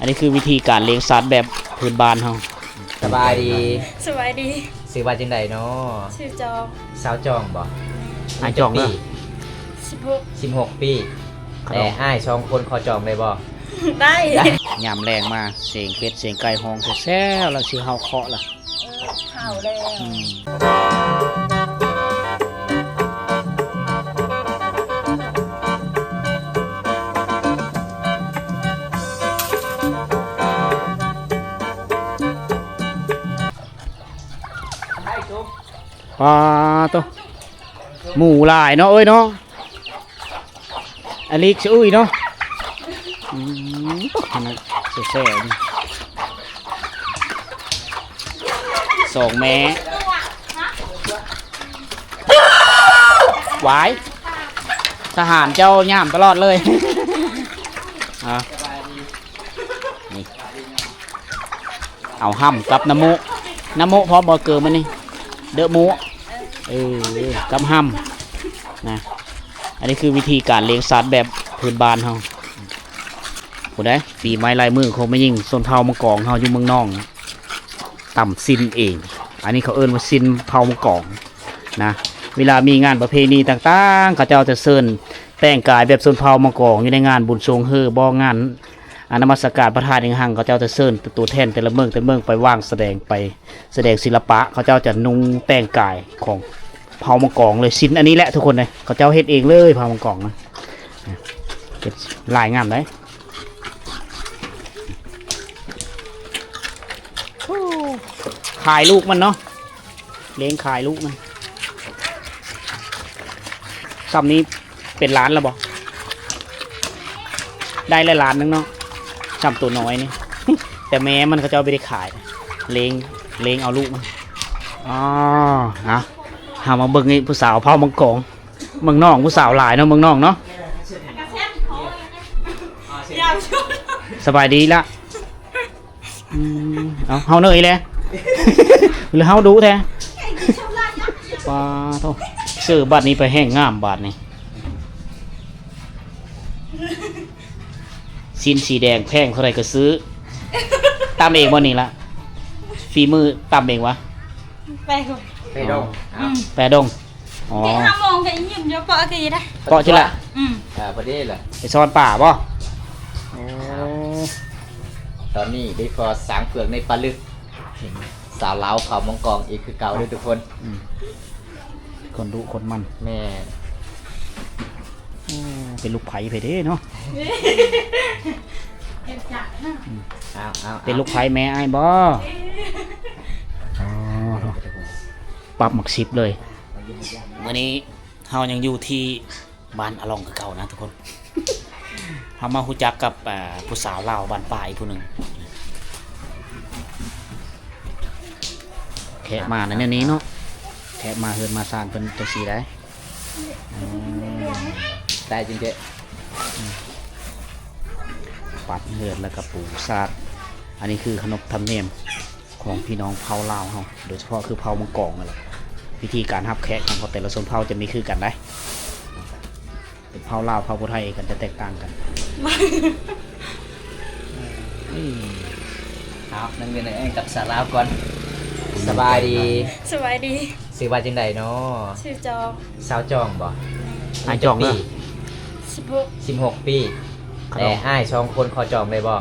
ອັນນີ້ຄືວິທີການລ້ຽງສັດແບບພື້ນບ້ານເຮົາ. ສະບາຍດີ. ສະບາຍດີ. ຊື່ວ່າຈັ່ງໃດເນາະ? ຊື່ຈອງ. ສາວຈອງບໍ່? ອ້າຍຈອງເດີ. ສິບຫົກ. ສິບຫົກປີ. ແຕ່ອ້າຍສອງຄົນຂໍຈອງໄດ້ບໍ່? ໄດ້. ຍາມແລງມາ ສຽງເປັດສຽງໄກ່ຮ້ອງແຊວໆ ແລ້ວຊິເຫົາເຄາະລະ. ເອີ ເຂົ້າແລ້ວ. ອືມ ປາໂຕ ໝູຫຼາຍເນາະເອີຍເນາະ. ອາລິກຊະອຸ້ຍເນາະ. ອືມ ອັນນັ້ນແຊວໆ ນີ້ ສອງແມ່. ຫວາຍ ທະຫານເຈົ້າຍາມຕະຫຼອດເລີຍ. ອ່າ ນີ້ ເອົາຫ້ຳກັບນ້ຳໂມະ ນ້ຳໂມະພ້ອມບໍ່ເກີມອັນນີ້ ເດີະໂມະ ເອີ ກັບຫ້ຳນະ. ອັນນີ້ຄືວິທີການລ້ຽງສັດແບບພື້ນບ້ານເຮົາ. ຜູ້ໃດ ຝີໄມ້ລາຍມືຂອງແມ່ຍິງຊົນເຜົ່າມັງກອງເຮົາຢູ່ເມືອງນອງ ຕຳຊີ້ນເອງ. ອັນນີ້ເຂົາເອີ້ນວ່າຊີ້ນເຜົ່າມັງກອງນະ. ເວລາມີງານປະເພນີຕ່າງໆ ເຂົາເຈົ້າຈະເຊີນແຕ່ງກາຍແບບຊົນເຜົ່າມັງກອງ ຢູ່ໃນງານບຸນຊ່ວງເຮີບໍ ງານ ອາ ນະມັດສະການພະທາດອີ່ຫຍັງ ເຂົາເຈົ້າຈະເຊີນຕົວແທນແຕ່ລະເມືອງ ແຕ່ລະເມືອງໄປວາງສະແດງ ໄປສະແດງສິລະປະ. ເຂົາເຈົ້າຈະນຸ່ງແຕ່ງກາຍຂອງເຜົ່າມັງກອງເລີຍ. ສິ້ນອັນນີ້ແຫຼະທຸກຄົນເອີຍ ເຂົາເຈົ້າເຮັດເອງເລີຍ ເຜົ່າມັງກອງນະ. ເຮັດລາຍງາມເດ້. ຂາຍລູກມັນເນາະ. ລ້ຽງຂາຍລູກມັນ. ຊ່ຳນີ້ເປັນລ້ານແລ້ວບໍ່? ໄດ້ແລ້ວລ້ານໜຶ່ງເນາະ ຊ່ຳໂຕນ້ອຍນີ້. ແຕ່ແມ່ມັນເຂົາເຈົ້າບໍ່ໄດ້ຂາຍ ລ້ຽງ ລ້ຽງເອົາລູກມັນ. ອໍ ນະ ເຮົາມາເບິ່ງນີ້ ຜູ້ສາວເຜົ່າມັງກອງ ເມືອງນອງ ຜູ້ສາວຫຼາຍເນາະ ເມືອງນອງເນາະ. ສະບາຍດີລະ. ອືມ ເອົາ ເຮົາເນີຍແຫຼະ ຫຼືເຮົາດຸແທ້. ປາໂທ ຊື້ບັດນີ້ໄປແຮ່ງງາມບາດນີ້. ສິ້ນສີແດງແພງເທົ່າໃດກໍຊື້. ຕຳເອງບໍ່ນີ້ລະ? ຝີມືຕຳເອງວະ? ແປດົງ. ແປດົງ. ອໍ ເຈັດຫ້າໂມງກໍອີ່ມຢູ່ ເປາະກໍໄດ້ ເປາະຊິລະ. ອືມ ອ່າ ພໍດີລະ ໄປຊ້ອນປາບໍ່? ໂອ້ ຕອນນີ້ໄດ້ພໍສາງເຜືອກໃນປາລຶກ ສາວລາວເຜົ່າມັງກອງອີກຄືເກົ່າເດີທຸກຄົນ. ອືມ ຄົນດຸຄົນໝັ່ນ. ແມ່ນ. ໂອ້ ເປັນລູກໃຜໄປເດ້ເນາະ. ເປັນລູກໃຜແມ່ອ້າຍບໍ່? ອໍ ປັບໝາກສິບເລີຍ. ມື້ນີ້ເຮົາຍັງຢູ່ທີ່ບ້ານອາຫຼອງຄືເກົ່ານະທຸກຄົນ. ເຮົາມາຮູ້ຈັກກັບ ອ່າ ຜູ້ສາວລາວບ້ານປ່າອີກຜູ້ໜຶ່ງ. ແຂກມາໃນແນວນີ້ເນາະ ແຂກມາເຮືອນມາຊານເພິ່ນຈັ່ງຊີ້ໄດ໋. ອືມ ໄດ້ຈິງເດ ອືມ ປັດເຮືອນແລ້ວກໍປູສາດ. ອັນນີ້ຄືຂະໜົບທຳນຽມ ຂອງພີ່ນ້ອງເຜົ່າລາວເຮົາ ໂດຍສະເພາະຄືເຜົ່າມັງກອງນັ້ນແຫຼະ. ວິທີການຮັບແຂກຂອງເຂົາແຕ່ລະຊົນເຜົ່າຈະມີຄືກັນໄດ໋ ເປັນເຜົ່າລາວເຜົ່າຜູ້ໄທກັນຈະແຕກຕ່າງກັນ. ອືມ ເອົາ ນັ່ງເປັນແອງກັບສາວລາວກ່ອນ. ສະບາຍດີ. ສະບາຍດີ. ຊື່ວ່າຈັ່ງໃດເນາະ? ຊື່ຈອງ. ສາວຈອງບໍ່? ອ້າຍຈອງເດີ. ສິບຫົກ. ສິບຫົກປີ. ແຕ່ອ້າຍສອງຄົນຂໍຈອງໄດ້ບໍ່?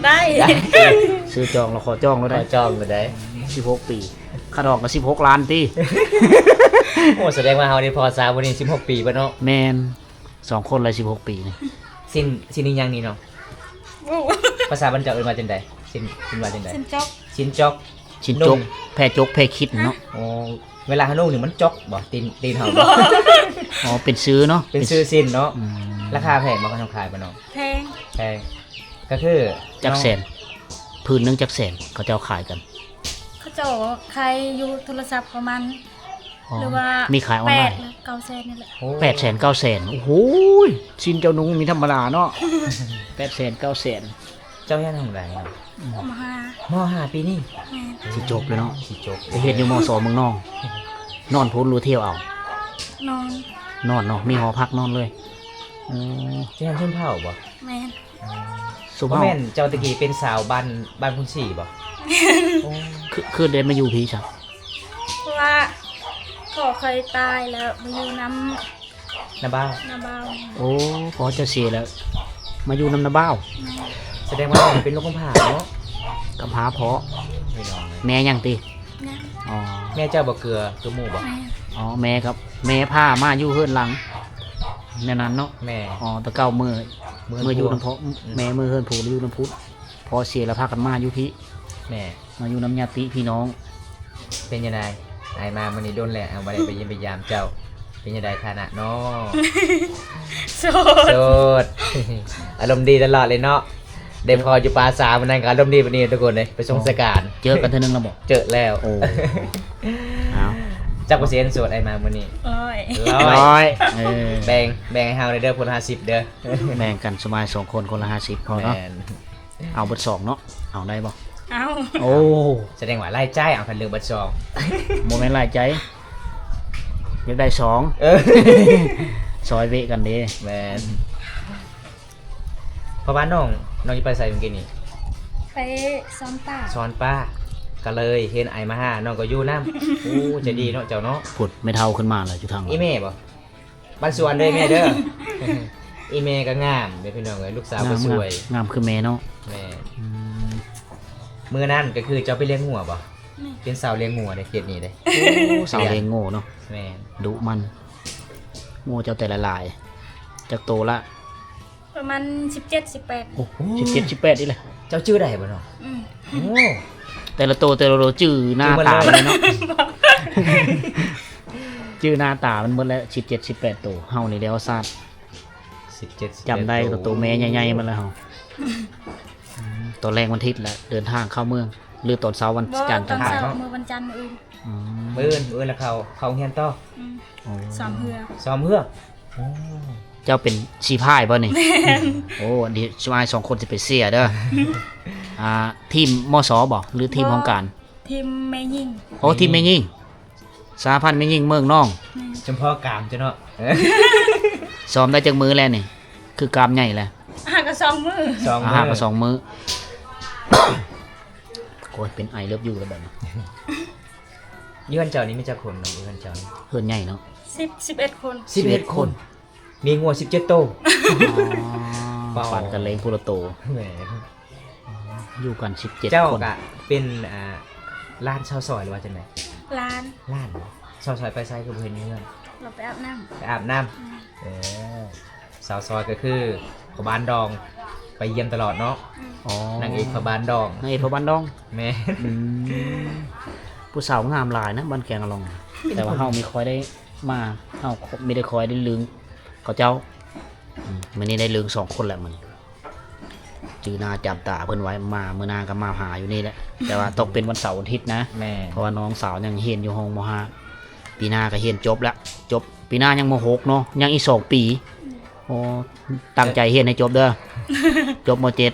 ໄດ້ ໄດ້. ຊື່ຈອງແລ້ວຂໍຈອງແລ້ວໄດ໋ ຂໍຈອງແລ້ວໄດ໋. ສິບຫົກປີ ຄ່າດອງກໍສິບຫົກລ້ານຕິ. ໂອ້ ສະແດງວ່າເຮົານີ້ພໍສາວຜູ້ນີ້ສິບຫົກປີເບິດເນາະ. ແມ່ນ ສອງຄົນລະສິບຫົກປີນີ້. ສິ້ນ ສິ້ນອີ່ຫຍັງນີ້ເນາະ? ໂອ້ ພາສາບ້ານເຈົ້າເອີ້ນວ່າຈັ່ງໃດ? ສິ້ນ ສິ້ນວ່າຈັ່ງໃດ? ສິ້ນຈົກ. ສິ້ນຈົກ. ຊິນຈົກ ນຸ່ງ ແພຈົກ ແພຄິດເນາະ. ໂອ້ ເວລາເຮົານຸ່ງນີ້ມັນຈົກບໍ່? ຕີນ ຕີນເຮົາບໍ່? ອໍ ເປັນຊື່ເນາະ ເປັນຊື່ສິ້ນເນາະ. ອືມ ລາຄາແພງບໍ່ ຄັນເຮົາຂາຍບ້ານນອກ? ແພງ. ແພງ ກໍຄືຈັກແສນ? ຜືນໜຶ່ງຈັກແສນ ເຂົາເຈົ້າຂາຍກັນ? ເຂົາເຈົ້າຂາຍຢູ່ໂທລະສັບປະມານ ອໍ ຫຼືວ່າມີຂາຍອອນລາຍ ແປດ ຫຼື ເກົ້າແສນນີ້ແຫຼະ. ໂອ້ ແປດແສນ ເກົ້າແສນ. ໂອ້ໂຫ ສິ້ນເຈົ້ານຸ່ງມີທຳມະດາເນາະ. ແປດແສນ ເກົ້າແສນ. ເຈົ້າຮຽນຫ້ອງໃດ? ມໍຫ້າ. ມໍຫ້າປີນີ້? ແມ່ນ. ຊິຈົບແລ້ວເນາະ. ຊິຈົບ. ໄປເຮັດຢູ່ ມໍສອງ ເມືອງນອງ. ນອນພຸ້ນຫຼືທ່ຽວເອົາ? ນອນ. ນອນເນາະ ມີຫໍພັກນອນເລີຍ. ເອີ ຈະຮຽນຊົນເຜົ່າບໍ່? ແມ່ນ. ເອີ ສ ບໍ່ແມ່ນ ເຈົ້າຕະກີ້ເປັນສາວບ້ານ ບ້ານພຸນສີບໍ່? ໂອ້ ຄື ຄືໄດ້ມາຢູ່ພີ້ຊະ? ເພາະວ່າພໍ່ຂ້ອຍຕາຍແລ້ວມາຢູ່ນຳ ນ້າບ່າວ ນ້າບ່າວ. ໂອ້ ພໍ່ເຈົ້າເສຍແລ້ວ ມາຢູ່ນຳນ້າບ່າວ. ແມ່ນ. ສະແດງວ່ານ້ອງເປັນລູກກຳພ້າເນາະ? ກຳພ້າພໍ່. ໂອ້ ພີ່ນ້ອງເອີຍ. ແມ່ຍັງຕິ? ຍັງ. ອໍ ແມ່ເຈົ້າບໍ່ເກືອຄືໝູ່ບໍ່? ແມ່ນ. ອໍ ແມ່ກັບ ແມ່ພາມາຢູ່ເຮືອນຫຼັງ ແນວນັ້ນເນາະ? ແມ່ນ. ອໍ ແຕ່ເກົ່າເມື່ອ ເມື່ອ ເມື່ອຢູ່ນຳພໍ່ ອືມ ແມ່ເມື່ອເຮືອນຜູ້ ຢູ່ນຳພຸ້ນ. ພໍເສຍແລ້ວພາກັນມາຢູ່ພີ້. ແມ່ນ. ມາຢູ່ນຳຍາດຕິພີ່ນ້ອງ. ເປັນຈັ່ງໃດ? ອ້າຍມາມື້ນີ້ດົນແລ້ວ ບໍ່ໄດ້ໄປຢ້ຽມໄປຢາມເຈົ້າ. ເປັນຈັ່ງໃດຖານະນ້ອງ? ໂສດ. ໂສດ. ອາລົມດີຕະຫຼອດເລີຍເນາະ. ໄດ້ພໍຢູ່ປາສາມື້ນັ້ນກໍອາລົມດີປານນີ້ທຸກຄົນເດ້ ໄປສົ່ງສະການ. ເຈີກັນເທື່ອໜຶ່ງແລ້ວບໍ່? ເຈີແລ້ວ. ໂອ້ ເອົາ ຈັກເປີເຊັນໂສດອ້າຍມາມື້ນີ້? ຮ້ອຍ. ຮ້ອຍ. ເອີ ແບ່ງ ແບ່ງໃຫ້ເຮົາແດ່ເດີ ຄົນລະຫ້າສິບເດີ. ແບ່ງກັນສະບາຍສອງຄົນ ຄົນລະຫ້າສິບພໍເນາະ. ແມ່ນ. ເອົາເບິດສອງເນາະ ເອົາໄດ້ບໍ່? ເອົາ. ໂອ້ ສະແດງວ່າຫຼາຍໃຈ. ເອົາ ຄັນເລືອກເບິດສອງ ບໍ່ແມ່ນຫຼາຍໃຈ ຢາກໄດ້ສອງ. ເອີ ຊອຍເວະກັນເດ້. ແມ່ນ. ເພາະວ່ານ້ອງ ນ້ອງຊິໄປໃສມື້ກີ້ນີ້? ໄປສອນປາ. ສອນປາ ກໍເລີຍເຫັນອ້າຍມາຫາ ນ້ອງກໍຢູ່ນຳ. ໂອ້ ໃຈດີເນາະເຈົ້າເນາະ. ພຸດແມ່ເຖົ້າຂຶ້ນມາແລ້ວຢູ່ທາງ ອີ່ແມ່ບໍ່? ບ້ານສວນເດີແມ່ເດີ. ອີ່ແມ່ກໍງາມເດ້ພີ່ນ້ອງເອີຍ ລູກສາວກໍສວຍ ງາມຄືແມ່ເນາະ. ແມ່ນ. ອືມ ມື້ນັ້ນກໍຄືເຈົ້າໄປລ້ຽງງົວບໍ່? ແມ່ນ. ເປັນສາວລ້ຽງງົວເດ້ເຂດນີ້ເດ້. ໂອ້ ສາວລ້ຽງງົວເນາະ. ແມ່ນ. ດຸມັນ. ງົວເຈົ້າແຕ່ລະຫຼາຍ ຈັກໂຕລະ? ປະມານສິບເຈັດ ສິບແປດ. ໂອ້ ສິບເຈັດ ສິບແປດອີກແຫຼະ. ເຈົ້າຈື່ໄດ້ບໍ່ນ້ອງ? ອືມ. ໂອ້ ແຕ່ລະໂຕ ແຕ່ລະໂຕຈື່ໜ້າຕາມັນເນາະ. ຈື່ໜ້າຕາມັນໝົດແລ້ວ ສິບເຈັດ ສິບແປດໂຕ. ເຮົານີ້ແລ້ວຊາດ ສິບເຈັດ ສິບແປດ ຈຳໄດ້ ໂຕ ໂຕແມ່ໃຫຍ່ໆ ໝົດແລ້ວເຮົາ. ອືມ ຕອນແລງວັນທິດແຫຼະ ເດີນທາງເຂົ້າເມືອງ ຫຼືຕອນເຊົ້າວັນຈັນ? ບໍ່ ຕອນເຊົ້າ ມື້ວັນຈັນ ມື້ອື່ນ. ອືມ ມື້ອື່ນ ມື້ອື່ນລະເຂົ້າ ເຂົ້າໂຮງຮຽນຕໍ່. ອືມ. ໂອ້ ຊ້ອມເຮືອ ຊ້ອມເຮືອ. ໂອ້ ເຈົ້າເປັນສີພາຍບໍ່ນີ້? ແມ່ນ. ໂອ້ ອັນນີ້ອ້າຍສອງຄົນຊິໄປເຊຍເດີ. ອ່າ ທີມ ມສ ບໍ່ ຫຼືທີມຫ້ອງການ? ທີມແມ່ຍິງ. ໂອ້ ທີມແມ່ຍິງ ສະຫະພັນແມ່ຍິງເມືອງນອງ. ແມ່ນ. ຈຳເພາະກາມເຈົ້າເນາະ. ຊ້ອມໄດ້ຈັກມື້ແລ້ວນີ້? ຄືກາມໃຫຍ່ແລ້ວ. ຫາກະສອງມື້ ສອງມື້ ຫາກະສອງມື້. ໂອ້ຍ ເປັນ I love you ແລ້ວບັດນີ້. ຢູ່ເຮືອນເຈົ້ານີ້ມີຈັກຄົນນ້ອງ? ຢູ່ເຮືອນເຈົ້ານີ້ ເຮືອນໃຫຍ່ເນາະ. ສິບ ສິບເອັດຄົນ. ສິບເອັດຄົນ ມີງົວສິບເຈັດໂຕ. ອໍ ປານກັນເລີຍ ຜູ້ລະໂຕ. ແມ່ນ. ຢູ່ກັນສິບເຈັດຄົນ. ເຈົ້າກະເປັນ ອ່າ ຫຼານຊາວຊອຍ ຫຼືວ່າຈັ່ງໃດ? ຫຼານ. ຫຼານ. ຊາວຊອຍໄປໃສຄືບໍ່ເຫັນຢູ່ເຮືອນ? ລາວໄປອາບນ້ຳ. ໄປອາບນ້ຳ. ອືມ. ເອີ ຊາວຊອຍກໍຄືພໍ່ບ້ານດອງ ໄປຢ້ຽມຕະຫຼອດເນາະ. ອືມ. ອໍ ນາງເອກພໍ່ບ້ານດອງ. ນາງເອກພໍ່ບ້ານດອງ. ແມ່ນ. ອືມ ຜູ້ສາວງາມຫຼາຍນະ ບ້ານແກງອະລອງ. ແຕ່ວ່າເຮົາມີຄ່ອຍໄດ້ມາ ເຮົາມີໄດ້ຄ່ອຍໄດ້ລຶ້ງເຂົາເຈົ້າ. ອືມ ມື້ນີ້ໄດ້ລຶ້ງສອງຄົນແລ້ວມື້ນີ້. ຈື່ໜ້າຈຳຕາເພິ່ນໄວ້ ມາມື້ໜ້າກໍມາຫາຢູ່ນີ້ແຫຼະ ແຕ່ວ່າຕ້ອງເປັນວັນເສົາວັນອາທິດນະ. ແມ່ນ. ເພາະວ່ານ້ອງສາວຍັງຮຽນຢູ່ຫ້ອງ ມໍຫ້າ ປີໜ້າກໍຮຽນຈົບແລ້ວ ຈົບ ປີໜ້າຍັງ ມໍຫົກເນາະ ຍັງອີກສອງປີ. ໂອ້ ຕັ້ງໃຈຮຽນໃຫ້ຈົບເດີ ຈົບ ມໍເຈັດ.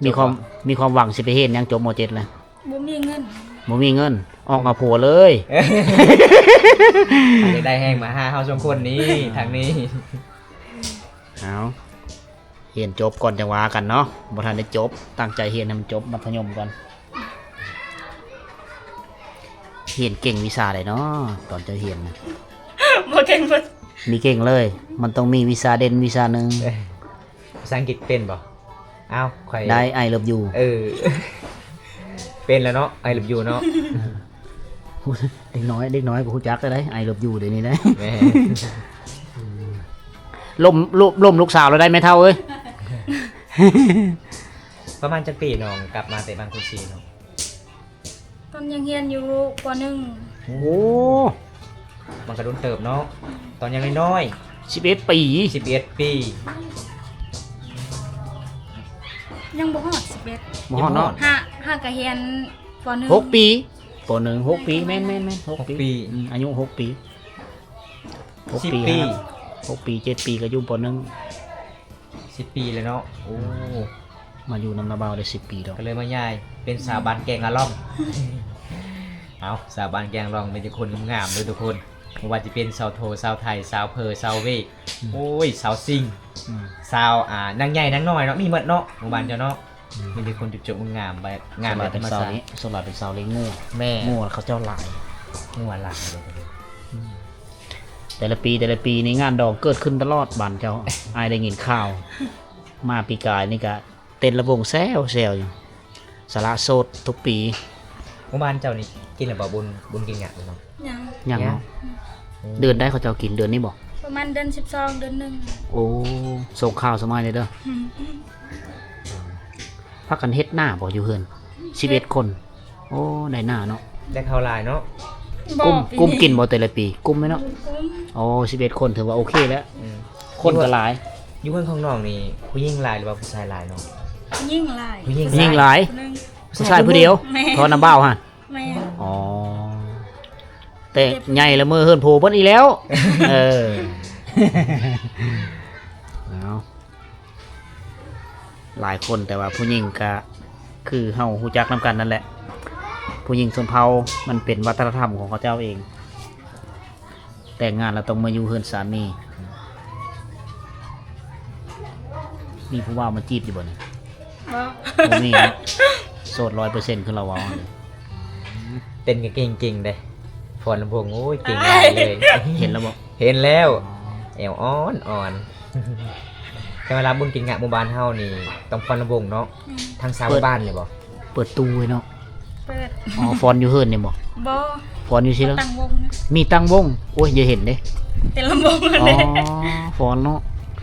ມີຄວາມ ມີຄວາມຫວັງຊິໄປຮຽນຫຍັງຈົບ ມໍເຈັດ ແລ້ວ? ບໍ່ມີເງິນ ບໍ່ມີເງິນ ອອກຫາຜົວເລີຍ. ຢາກໄດ້ແຮງມາຫາເຮົາສອງຄົນນີ້ ທາງນີ້. ເອົາ ຮຽນຈົບກ່ອນຈັ່ງວ່າກັນເນາະ ບໍ່ທັນໄດ້ຈົບ ຕັ້ງໃຈຮຽນໃຫ້ມັນຈົບມັດທະຍົມກ່ອນ. ຮຽນເກັ່ງວິຊາໃດເນາະ ຕອນເຈົ້າຮຽນນະ? ບໍ່ເກັ່ງເບິດ ມີເກັ່ງເລີຍ ມັນຕ້ອງມີວິຊາເດັ່ນວິຊາໜຶ່ງ. ເອີ ພາສາອັງກິດເປັນບໍ່? ອ້າວ ຂ້ອຍ ໄດ້ I love you. ເອີ ເປັນແລ້ວເນາະ I love you ເນາະ. ເດັກນ້ອຍ ເດັກນ້ອຍກໍຮູ້ຈັກແລ້ວໄດ໋ I love you ດຽວນີ້ໄດ໋. ແມ່ນ. ລົມ ລົມ ລົມລູກສາວແລ້ວໄດ໋ ແມ່ເຖົ້າເອີຍ. ປະມານຈັກປີນ້ອງກັບມາແຕ່ບາງໂພນຊີເນາະ? ຕອນຍັງຮຽນຢູ່ ປໍໜຶ່ງ. ໂອ້ ມັນກໍດົນເຕີບເນາະ ຕອນຍັງນ້ອຍໆ. ສິບເອັດປີ ສິບເອັດປີ. ຍັງບໍ່ຮອດສິບເອັດ ບໍ່ຮອດເນາະ. ຫາ ຫາກະຮຽນ ປໍໜຶ່ງ ຫົກປີ ປໍໜຶ່ງ ຫົກປີ. ແມ່ນໆໆ ຫົກປີ ຫົກປີ. ອືມ ອາຍຸຫົກປີ ຫົກປີ ຫ້າ ຫົກປີ ເຈັດປີກໍຢູ່ ປໍໜຶ່ງ. ສິບປີແລ້ວເນາະ. ໂອ້ ມາຢູ່ນຳນ້າບ່າວໄດ້ສິບປີແລ້ວ ກໍເລີຍມາຍ້າຍເປັນສາວບ້ານແກງອາລອງ. ເອົາ ສາວບ້ານແກງອາລອງມີແຕ່ຄົນງາມໆເດີທຸກຄົນ. ບໍ່ວ່າຈະເປັນຊາວໂທ, ຊາວໄທ, ຊາວເພີ, ຊາວເວກ, ອືມ ໂອ້ຍ ຊາວຊິງ, ອືມ ຊາວ ອ່າ ນາງໃຫຍ່ນາງນ້ອຍເນາະ, ມີໝົດເນາະ ໝູ່ບ້ານເຈົ້າເນາະ. ອືມ ມີແຕ່ຄົນຈົບໆ ງາມໆ ໄປ ງາມແບບທຳມະຊາດ. ສ່ວນຫຼາຍເປັນຊາວລ້ຽງງົວ. ແມ່ນ. ງົວເຂົາເຈົ້າຫຼາຍ. ງົວຫຼາຍ. ອືມ ແຕ່ລະປີ ແຕ່ລະປີນີ້ງານດອງເກີດຂຶ້ນຕະຫຼອດບ້ານເຈົ້າ. ອ້າຍໄດ້ຍິນຂ່າວ ມາປີກາຍນີ້ກະເຕັ້ນລຳວົງແຊວໆຢູ່. ສາລະໂສດທຸກປີ. ໝູ່ບ້ານເຈົ້ານີ້ກິນແລ້ວບໍ່ ບຸນ ບຸນກິນງະເນາະ? ຍັງ ຍັງເນາະ. ອືມ ເດືອນໃດເຂົາເຈົ້າກິນ ເດືອນນີ້ບໍ່? ປະມານເດືອນສິບສອງ ເດືອນໜຶ່ງ. ໂອ້ ສົ່ງຂ່າວສະໝາຍແດ່ເດີ. ອືມ ພາກັນເຮັດນາບໍ່ຢູ່ເຮືອນ? ສິບເອັດຄົນ. ໂອ້ ໄດ້ນາເນາະ. ໄດ້ເຂົ້າຫຼາຍເນາະ. ກຸ້ມ ກຸ້ມກິນບໍ່ແຕ່ລະປີ? ກຸ້ມແມ່ນເນາະ. ກຸ້ມ. ໂອ້ ສິບເອັດຄົນຖືວ່າໂອເຄແລ້ວ. ອືມ ຄົນກໍຫຼາຍ. ຢູ່ເຮືອນຂອງນ້ອງນີ້ ຜູ້ຍິງຫຼາຍ ຫຼືວ່າຜູ້ຊາຍຫຼາຍເນາະ? ຜູ້ຍິງຫຼາຍ. ຜູ້ຍິງຫຼາຍ. ຜູ້ຍິງຫຼາຍ. ຜູ້ຊາຍຜູ້ດຽວ. ແມ່ນ. ເພາະນ້ຳເບົາຫັ້ນ. ແມ່ນ. ອໍ ແຕ່ໃຫຍ່ລະເມີເຮືອນໂພເບິດອີກແລ້ວ. ເອີ ເອົາ ຫຼາຍຄົນ ແຕ່ວ່າຜູ້ຍິງກະຄືເຮົາຮູ້ຈັກນຳກັນນັ້ນແຫຼະ. ຜູ້ຍິງຊົນເຜົ່າ ມັນເປັນວັດທະນະທຳຂອງເຂົາເຈົ້າເອງ. ແຕ່ງງານແລ້ວຕ້ອງມາຢູ່ເຮືອນສາມີ. ມີຜູ້ບ່າວມາຈີບຢູ່ບໍ່ນີ້? ບໍ່ ບໍ່ມີເນາະ. ໂສດຮ້ອຍເປີເຊັນ ຄືລາວເວົ້າຫັ້ນ. ເຕັ້ນກໍເກັ່ງໆເດ້ ຟ້ອນລຳໂພງ ໂອ້ຍ ເກັ່ງຫຼາຍເລີຍ. ເຫັນແລ້ວບໍ່? ເຫັນແລ້ວ. ອໍ ແອວອ່ອນໆ. ແຕ່ເວລາບຸນກິນງະໝູ່ບ້ານເຮົານີ້ ຕ້ອງຟ້ອນລຳວົງເນາະ. ອືມ ທັງຊາວໝູ່ບ້ານເລີຍບໍ່? ເປີດຕູ້ໄວ້ເນາະ. ເປີດ. ອໍ ຟ້ອນຢູ່ເຮືອນນີ້ບໍ່? ບໍ່ ຟ້ອນຢູ່ຊີ້ເນາະ. ຕັ້ງວົງ. ມີຕັ້ງວົງ. ໂອ້ຍ ຢ່າເຫັນເດ້ ເຕັ້ນລຳວົງ. ອໍ ຟ້ອນເນາະ.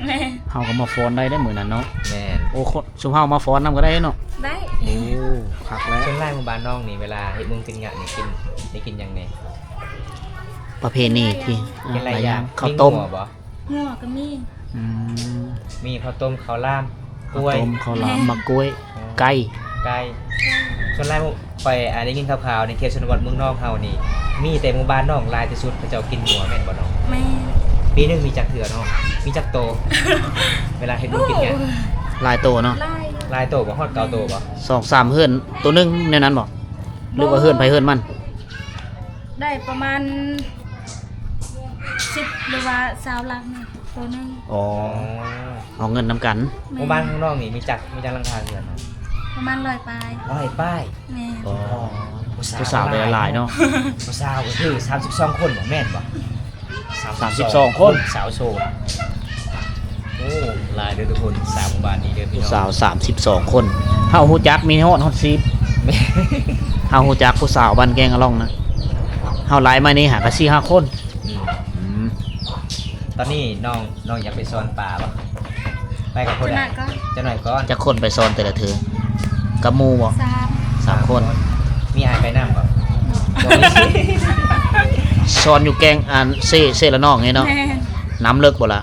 ແມ່ນ. ເຮົາກໍມາຟ້ອນໄດ້ເດ້ມື້ນັ້ນເນາະ. ແມ່ນ. ໂອ້ ຊຸມເຮົາມາຟ້ອນນຳກໍໄດ້ເນາະ. ໄດ້. ໂອ້ ຄັກແລ້ວ. ສ່ວນຫຼາຍໝູ່ບ້ານນ້ອງນີ້ ເວລາເຮັດບຸນກິນງະນີ້ ກິນ ໄດ້ກິນຫຍັງແດ່? ປະເພນີທີ່ ກິນຫຼາຍຢ່າງ. ເຂົ້າຕົ້ມ. ມີງົວບໍ່? ງົວກໍມີ. ອືມ ມີເຂົ້າຕົ້ມ ເຂົ້າຫຼາມ ກ້ວຍ. ເຂົ້າຕົ້ມ ເຂົ້າຫຼາມ ໝາກກ້ວຍ. ອໍ ໄກ່ ໄກ່. ສ່ວນຫຼາຍຂ້ອຍ ອ່າ ໄດ້ຍິນຂ່າວໆ ໃນເຂດຊົນນະບົດເມືອງນອງເຮົານີ້ ມີແຕ່ໝູ່ບ້ານນ້ອງຫຼາຍທີ່ສຸດ ເຂົາເຈົ້າກິນງົວ ແມ່ນບໍ່ນ້ອງ? ແມ່ນ. ປີໜຶ່ງມີຈັກເທື່ອນ້ອງ? ມີຈັກໂຕ? ເວລາເຮັດບຸນກິນງະ. ໂອ້ ຫຼາຍໂຕເນາະ. ຫຼາຍ ຫຼາຍໂຕບໍ່? ຮອດເກົ້າໂຕບໍ່? ສອງສາມເຮືອນໂຕໜຶ່ງແນວນັ້ນບໍ່? ບໍ່ ຫຼືວ່າເຮືອນໃຜເຮືອນມັນ? ໄດ້ປະມານສິບ ຫຼືວ່າຊາວຫຼັງໂຕໜຶ່ງ. ອໍ ອໍ ເອົາເງິນນຳກັນ. ແມ່ນ. ໝູ່ບ້ານຂອງນ້ອງນີ້ມີຈັກ ມີຈັກຫຼັງຄາເຮືອນ? ປະມານຮ້ອຍປາຍ. ຮ້ອຍປາຍ? ແມ່ນ. ອໍ ຜູ້ສາວ ຜູ້ສາວຫຼາຍໆເນາະ. ຜູ້ສາວກໍຄືສາມສິບສອງຄົນບໍ່ ແມ່ນບໍ່? ສາມສິບສອງຄົນ ສາວໂສດ. ໂອ້ ຫຼາຍເດີທຸກຄົນ ສາວໝູ່ບ້ານນີ້ເດີພີ່ນ້ອງ. ຜູ້ສາວສາມສິບສອງຄົນ ເຮົາຮູ້ຈັກມີຮອດ ຮອດສິບ. ເຮົາຮູ້ຈັກຜູ້ສາວບ້ານແກ້ງອະລ່ອງນະ ເຮົາໄລ່ມານີ້ຫາກະສີ່ຫ້າຄົນ. ອືມ ອືມ ຕອນນີ້ນ້ອງ ນ້ອງຢາກໄປສອນປາບໍ່? ໄປກັບຜູ້ໃດ? ຈັກໜ້ອຍກ່ອນ ຈັກໜ້ອຍກ່ອນ. ຈັກຄົນໄປສອນແຕ່ລະເທື່ອ? ກັບໝູ່ບໍ່? ສາມ ສາມຄົນ. ມີອ້າຍໄປນຳບໍ່? ບໍ່ ບໍ່ມີ. ສອນຢູ່ແກ້ງອັນເຊ ເຊລະນອງນີ້ເນາະ. ແມ່ນ. ນ້ຳເລິກບໍ່ລະ?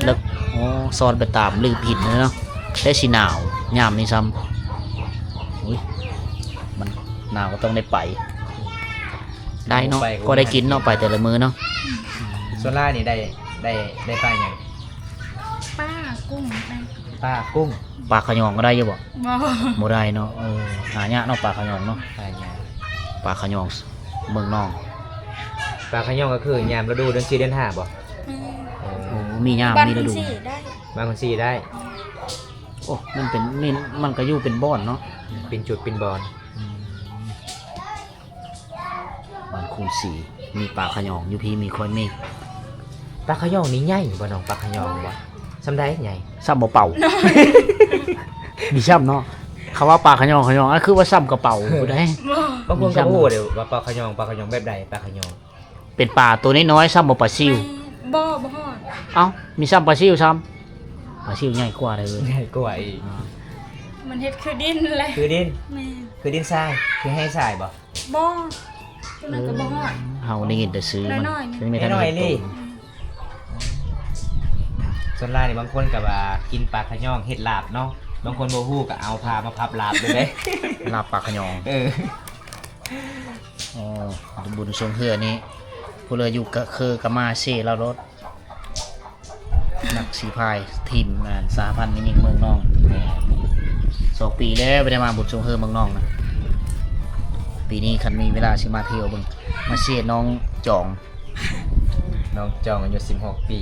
ເລິກ. ເລິກ. ໂອ້ ສອນໄປຕາມລືບຫີນເນາະ. ແຕ່ຊິໜາວຍາມນີ້ຊ້ຳ. ອຸ້ຍ ມັນໜາວກໍຕ້ອງໄດ້ໄປ. ໄດ້ເນາະ ໄປກໍ ພໍໄດ້ກິນເນາະ ໄປແຕ່ລະມື້ເນາະ. ສ່ວນຫຼາຍນີ້ໄດ້ ໄດ້ ໄດ້ປາຫຍັງ? ປາ ກຸ້ງ. ປາ ກຸ້ງ. ປາຂະຫຍອງກໍໄດ້ຢູ່ບໍ່? ບໍ່ ບໍ່ໄດ້ເນາະ. ເອີ ຫາຍາກເນາະ ປາຂະຫຍອງເນາະ. ຫາຍາກ. ປາຂະຫຍອງເມືອງນອງ. ປາຂະຫຍອງກໍຄືຍາມລະດູເດືອນສີ່ເດືອນຫ້າບໍ່? ແມ່ນ. ໂອ້ ມີຍາມ ມີລະດູ. ບ້ານຄຸນສີໄດ້ ບ້ານຄຸນສີໄດ້. ໂອ້ ມັນເປັນ ນີ້ ມັນກໍຢູ່ເປັນບ່ອນເນາະ ເປັນຈຸດເປັນບ່ອນ. ອືມ ບ້ານຄູນສີ ມີປາຂະຫຍອງ ຢູ່ພີ້ມີຂ້ອຍມີ. ປາຂະຫຍອງນີ້ໃຫຍ່ບໍ່ນ້ອງ? ປາຂະຫຍອງບໍ່? ສ່ຳໃດໃຫຍ່? ສ່ຳໝໍ້ເປົ່າ. ມີສ່ຳເນາະ ເຂົາວ່າປາຂະຫຍອງ ຂະຫຍອງ ອັນຄືວ່າສ່ຳກະເປົາຜູ້ໃດ. ບາງຄົນກໍບໍ່ຮູ້ເດ້ວ່າປາຂະຫຍອງ ປາຂະຫຍອງແບບໃດ ປາຂະຫຍອງ. ເປັນປາໂຕນ້ອຍໆ ສ່ຳໝໍ້ປາຊິວ. ບໍ່ ບໍ່ຮອດ. ເອົ້າ ມີສ່ຳປາຊິວຊ້ຳ. ປາຊິວໃຫຍ່ກວ່າເດີ. ໃຫຍ່ກວ່າອີກ. ອ່າ ມັນເຮັດຄືດິນແຫຼະ. ຄືດິນ. ແມ່ນ. ຄືດິນຊາຍ ຄືໄຮ່ຊາຍບໍ່? ບໍ່ ໂຕນັ້ນກໍບໍ່ຮອດ. ເຮົາໄດ້ຍິນແຕ່ຊື່ ມັນ ນ້ອຍໆ ນ້ອຍໆ. ສ່ວນຫຼາຍນີ້ບາງຄົນກໍວ່າກິນປາຂະຫຍອງເຮັດລາບເນາະ ບາງຄົນບໍ່ຮູ້ກໍເອົາຜ້າມາພັບລາບເລີຍເດ້. ລາບປາຂະຫຍອງ. ເອີ. ອໍ ບຸນຊ່ວງເຮືອນີ້ ຜູ້ເຫຼືອຢູ່ກະເຄີກະມາເຊລາວໂລດ. ນັກສີພາຍທີມ ອ່າ ສະຫະພັນແມ່ຍິງເມືອງນອງ. ສອງປີແລ້ວບໍ່ໄດ້ມາບຸນຊ່ວງເຮືອເມືອງນອງນະ. ປີນີ້ຄັນມີເວລາຊິມາທ່ຽວເບິ່ງ ມາເຊນ້ອງຈອງ. ນ້ອງຈອງອາຍຸສິບຫົກປີ.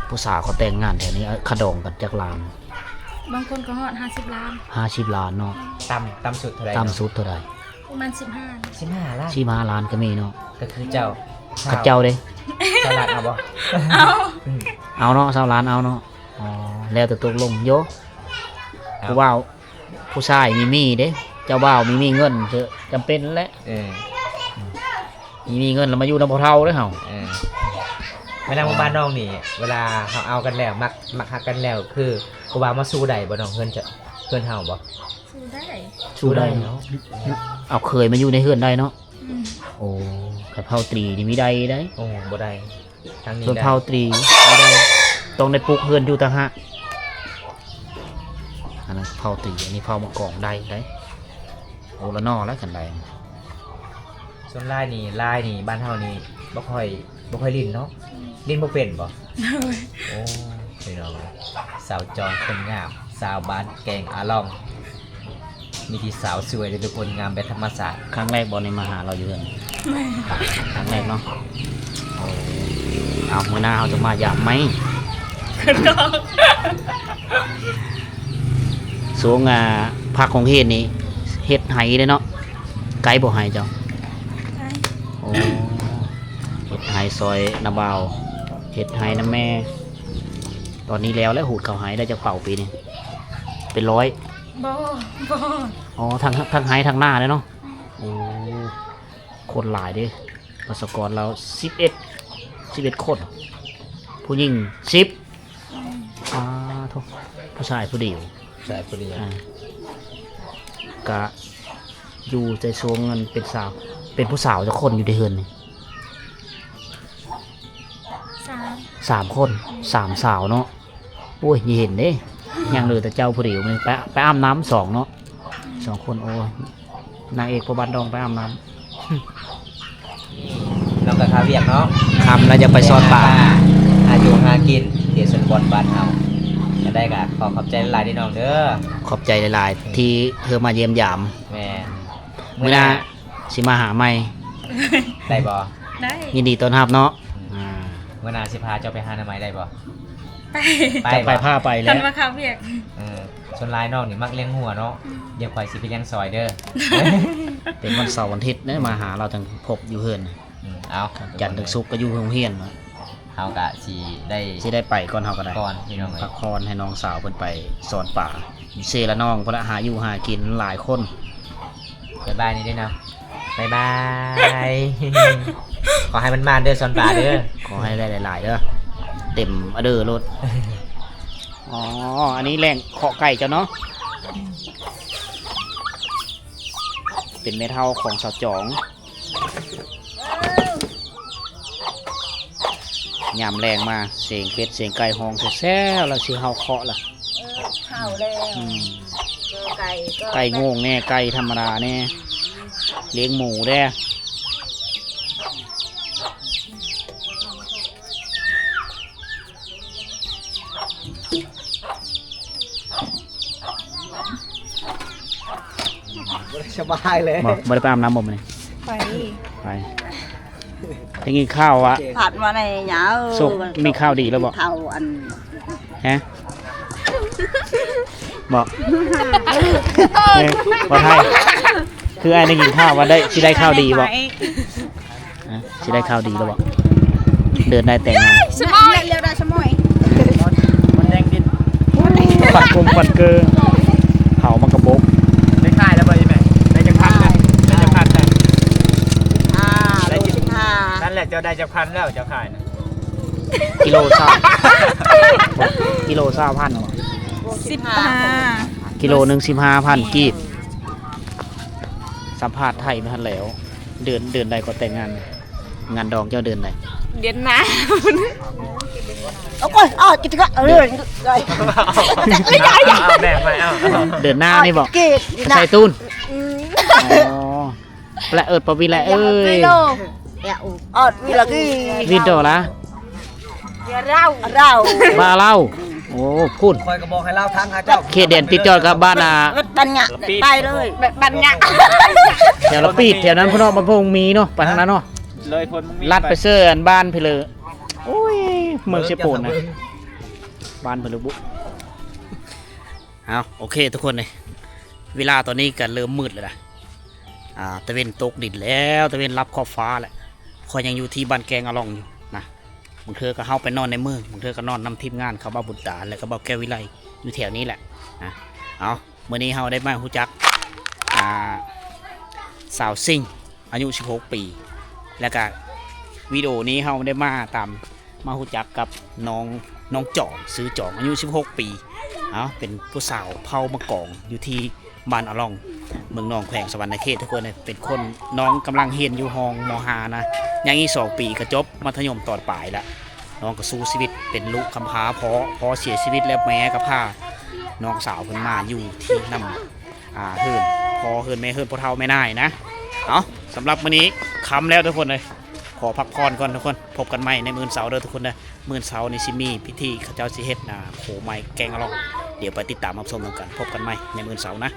ຜູ້ສາວເຂົາແຕ່ງງານແຖວນີ້ ເອີ ຄ່າດອງກັນຈັກລ້ານ? ບາງຄົນກໍຮອດຫ້າສິບລ້ານ. ຫ້າສິບລ້ານເນາະ. ຕ່ຳ ຕ່ຳສຸດເທົ່າໃດ? ຕ່ຳສຸດເທົ່າໃດ? ປະມານສິບຫ້າ. ສິບຫ້າລ້ານ? ສິບຫ້າລ້ານກໍມີເນາະ. ກໍຄືເຈົ້າ. ເຂົາເຈົ້າເດ້? ຊາວລ້ານເອົາບໍ່? ເອົາ. ອືມ ເອົາເນາະ ຊາວລ້ານເອົາເນາະ. ອໍ ແລ້ວແຕ່ຕົກລົງໂຍ. ເອົາ ຜູ້ບ່າວ ຜູ້ຊາຍມີມີເດ້ ເຈົ້າບ່າວມີມີເງິນ ຈຳເປັນແຫຼະ. ເອີ ມີມີເງິນແລ້ວມາຢູ່ນຳພໍ່ເຖົ້າເດ້ເຮົາ. ເອີ ແມ່ນນາງ ບ້ານນ້ອງນີ້ ເວລາເຮົາເອົາກັນແລ້ວ ມັກ ມັກຮັກກັນແລ້ວ ຄືຜູ້ບ່າວມາສູ້ໄດ້ບໍ່ນ້ອງ? ເຮືອນ ເຮືອນເຮົາບໍ່? ສູ້ໄດ້. ສູ້ໄດ້ເນາະ. ເອົາເຂີຍມາຢູ່ໃນເຮືອນໄດ້ເນາະ. ອືມ ໂອ້ ຄັນເຜົ່າຕຣີນີ້ມີໄດ້ໄດ໋. ໂອ້ ບໍ່ໄດ້. ທາງນີ້ ຊົນເຜົ່າຕຣີ ໄດ້ ຕ້ອງໄດ້ປຸກເຮືອນຢູ່ຕ່າງຫາກ. ອັນນັ້ນເຜົ່າຕຣີ ອັນນີ້ເຜົ່າມະກອງ ໄດ້ ໄດ້. ໂອ້ ລະນໍລະ ຄັນໄດ້. ສ່ວນຫຼາຍນີ້ ລາຍນີ້ ບ້ານເຮົານີ້ບໍ່ຄ່ອຍ ບໍ່ຄ່ອຍຫຼິ້ນເນາະ. ອືມ ຫຼິ້ນບໍ່ເປັນບໍ່? ໂອ້ຍ ໂອ້ ພີ່ນ້ອງ ສາວຈອງຄົນງາມ ຊາວບ້ານແກງອາລ່ອງ. ມີທີ່ສາວສວຍເດ້ທຸກຄົນ ງາມແບບທຳມະຊາດ. ຄັ້ງແລກບໍ່ນີ້ມາຫາລາວຢູ່ເຮືອນ? ແມ່ນ ຄັ້ງແລກເນາະ. ໂອ້ ເອົາ ມື້ໜ້າເຮົາຈະມາຢາມໃໝ່. ຄືເກົ່າ. ຊ່ວງ ອ່າ ພັກໂຮງຮຽນນີ້ເຮັດໄຮ່ເດ້ເນາະ. ໄກບໍ່ໄຮ່ເຈົ້າ? ໄກ. ໂອ້ ເຮັດໄຮ່ຊ່ອຍນ້າບ່າວ ເຮັດໄຮ່ນຳແມ່. ຕອນນີ້ແລ້ວແລ້ວ ຮູດເຂົ້າໄຮ່ໄດ້ຈັກເປົາປີນີ້? ເປັນຮ້ອຍ. ບໍ່ ບໍ່. ອໍ ທັງ ທັງໄຮ່ທັງນາເລີຍເນາະ. ອືມ ໂອ້ ຄົນຫຼາຍເດ້ ປະຊາກອນລາວສິບເອັດ ສິບເອັດຄົນ ຜູ້ຍິງສິບ. ອືມ ອາໂທ້ ຜູ້ຊາຍຜູ້ດຽວ. ຜູ້ຊາຍຜູ້ດຽວ. ອາ ກະຢູ່ໃນຊ່ວງນັ້ນເປັນສາວ ເປັນຜູ້ສາວຈັກຄົນຢູ່ໃນເຮືອນນີ້? ສາມ ສາມຄົນ. ອືມ ສາມສາວເນາະ. ໂອ້ຍ ຢ່າເຫັນເດ້ ຍັງເຫຼືອແຕ່ເຈົ້າຜູ້ດຽວ. ໄປ ໄປອາບນ້ຳສອງເນາະ. ອືມ ສອງຄົນ. ໂອ້ຍ ນາງເອກພໍ່ບ້ານດອງໄປອາບນ້ຳ. ນ້ອງກໍຄາວຽກເນາະ. ຄ່ຳແລ້ວຈະໄປສອນປາ ຫາຢູ່ຫາກິນທີ່ຊົນນະບົດບ້ານເຮົາ. ຈັ່ງໃດກໍຂໍຂອບໃຈຫຼາຍໆເດີນ້ອງເດີ. ຂອບໃຈຫຼາຍໆ ອືມ ທີ່ເທື່ອມາຢ້ຽມຢາມ. ແມ່ນ. ມື້ໜ້າ ມື້ໜ້າຊິມາຫາໃໝ່. ໄດ້ບໍ່? ໄດ້. ຍິນດີຕ້ອນຮັບເນາະ. ອືມ ອ່າ ມື້ໜ້າຊິພາເຈົ້າໄປຫາໜໍ່ໄມ້ໄດ້ບໍ່? ໄປ. ໄປ ຈະໄປ ບໍ່? ພາໄປແຫຼະ ຄັນວ່າຄາວຽກ. ເອີ ສ່ວນຫຼາຍນ້ອງນີ້ມັກລ້ຽງງົວເນາະ. ອືມ ດຽວຂ້ອຍຊິໄປລ້ຽງຊ່ອຍເດີ. ເປັນວັນເສົາວັນອາທິດເດ້ ອືມ ມາຫາລາວຈັ່ງພົບຢູ່ເຮືອນ. ອືມ ເອົາ ຈັນເຖິງສຸກກໍຢູ່ໂຮງຮຽນ. ເຮົາກະຊິໄດ້ ຊິໄດ້ໄປກ່ອນ ເຮົາກໍໄດ້ ກ່ອນພີ່ນ້ອງເອີຍ ພັກຜ່ອນໃຫ້ນ້ອງສາວເພິ່ນໄປສອນປາເຊລະນອງພຸ້ນລະ ຫາຢູ່ຫາກິນຫຼາຍຄົນ. ບາຍບາຍນີ້ເດ້ເນາະ ບາຍບາຍ. ຂໍໃຫ້ໝານໆເດີ ສອນປາເດີ ຂໍໃຫ້ໄດ້ຫຼາຍໆເດີ ເຕັມອະເດີໂລດ. ອໍ ອັນນີ້ແຫຼ້ງເຄາະໄກ່ເຈົ້າເນາະ ເປັນແມ່ເຖົ້າຂອງສາວຈອງ. ຍາມແລງມາ ສຽງເປັດສຽງໄກ່ຮ້ອງແຊວໆ ລະຊິເຫົ່າເຄາະລະ. ເອີ ເຂົ້າແລ້ວ. ອືມ ເຈີໄກ່ກໍ ໄກ່ງວງແດ່ ໄກ່ທຳມະດາແດ່ ລ້ຽງໝູແດ່. ບໍ່ໄດ້ສະບາຍເລີຍ. ບໍ່ ບໍ່ໄດ້ໄປອາບນ້ຳບໍ່ມື້ນີ້? ໄປ ໄປ. ໄດ້ຍິນຂ່າວວ່າ ພັດມາໃນຫຍັງ ສຸກມີຂ່າວດີແລ້ວບໍ່? ເຂົ້າອັນ ຮະ? ບໍ່ ເອີ ບໍ່ໄທ ຄືອ້າຍໄດ້ຍິນຂ່າວວ່າໄດ້ ຊິໄດ້ຂ່າວດີບໍ່? ອະ ຊິໄດ້ຂ່າວດີແລ້ວບໍ່? ເດີນໄດ້ແຕ່ງງານ ສະໝອຍ ເລັວໄດ້ສະໝອຍ ມັນແດງດິນ ປັດກົມປັດເກີ ເຜົາມັນກະບົກ. ໄດ້ຂາຍແລ້ວບໍ່ອີ່ແມ່? ໄດ້ຈັກພັນແລ້ວ? ໄດ້ຈັກພັນແລ້ວ? ສິບຫ້າ ໂລສິບຫ້າ. ນັ້ນແຫຼະ ເຈົ້າໄດ້ຈັກພັນແລ້ວ ເຈົ້າຂາຍນະ? ກິໂລຊາວ ກິໂລຊາວພັນບໍ່? ສິບຫ້າ ກິໂລໜຶ່ງສິບຫ້າພັນກີບ. ສຳພາດໄທບໍ່ທັນແລ້ວ. ເດືອນ ເດືອນໃດກໍແຕ່ງງານ? ງານດອງເຈົ້າເດືອນໃດ? ເດືອນໜ້າ. ໂອ້ຍ ເອົາ ກິດກະ ເອີ ໄດ້ ໄດ້ ໄດ້ ເອົາ ເອົາ ແບ່ງໄປ ເອົາ ເອົາ ເດືອນໜ້ານີ້ບໍ່? ເກດ ໃສ່ຕູນ. ອືມ ອໍ ແລະ ເອີດປະວິແລະເອີຍ ອອດວິລະກີ ວິນໂດລະ ເຣາ ເຣາ ບາເລົາ. ໂອ້ ພຸ້ນ ຂ້ອຍກໍບອກໃຫ້ລາວທາງຫາເຈົ້າ ເຂດແດນຕິດຈອດກັບບ້ານ ອ່າ ບັນຍະ ໄປເລີຍ ບັນຍະ ແຖວລະປີດ ແຖວນັ້ນພຸ້ນເນາະ ມັນບໍ່ມີເນາະ ໄປທາງນັ້ນເນາະ. ເລີຍ ຄົນມັນມີ ລັດໄປເຊີອັນບ້ານພີເລີ. ໂອ້ຍ ເມືອງເຊໂປນນະ ເບິ່ງ ບ້ານພີເລີບຸ. ເອົາ ໂອເຄທຸກຄົນເອີຍ ເວລາຕອນນີ້ກໍເລີ່ມມືດແລ້ວນະ. ອ່າ ຕາເວັນຕົກດິນແລ້ວ ຕາເວັນລັບຂອບຟ້າແລ້ວ. ຂ້ອຍຍັງຢູ່ທີ່ບ້ານແກງອາລ່ອງຢູ່ນະ. ບາງເທື່ອກໍເຮົາໄປນອນໃນເມືອງ ບາງເທື່ອກໍນອນນຳທີມງານເຂົາ ບ່າວບຸນຕາ ແລະກໍບ່າວແກ້ວວິໄລ ຢູ່ແຖວນີ້ແຫຼະນະ. ເອົາ ມື້ນີ້ເຮົາໄດ້ມາຮູ້ຈັກ ອ່າ ສາວຊິງ ອາຍຸສິບຫົກປີ ແລ້ວກະວິດີໂອນີ້ເຮົາໄດ້ມາຕາມ ມາຮູ້ຈັກກັບນ້ອງ ນ້ອງຈອງ ຊື່ຈອງ ອາຍຸສິບຫົກປີ. ເອົາ ເປັນຜູ້ສາວເຜົ່າມະກອງ ຢູ່ທີ່ບ້ານອາລ່ອງ ເມືອງໜອງ ແຂວງສະຫວັນນະເຂດ ທຸກຄົນເອີຍ. ເປັນຄົນ ນ້ອງກຳລັງຮຽນຢູ່ຫ້ອງ ມໍຫ້າ ນະ ຍັງອີກສອງປີກໍຈົບມັດທະຍົມຕອນປາຍລະ. ນ້ອງກໍສູ້ຊີວິດເປັນລູກກຳພ້າ ພໍ່ ພໍ່ເສຍຊີວິດແລ້ວ ແມ່ກໍພານ້ອງສາວເພິ່ນມາຢູ່ທີ່ນຳ ອ່າ ເຮືອນພໍ່ເຮືອນແມ່ ເຮືອນພໍ່ເຖົ້າແມ່ນາຍນະ. ເອົາ ສຳລັບມື້ນີ້ຄ່ຳແລ້ວທຸກຄົນເອີຍ ຂໍພັກຜ່ອນກ່ອນທຸກຄົນ. ພົບກັນໃໝ່ໃນມື້ເສົາເດີທຸກຄົນເດີ. ມື້ເສົານີ້ຊິມີພິທີ ເຂົາເຈົ້າຊິເຮັດ ອ່າ ໂຄໄໝແກງອາລ່ອງ. ດຽວໄປຕິດຕາມຮັບຊົມນຳກັນ. ພົບກັນໃໝ່ໃນມື້ເສົານະ.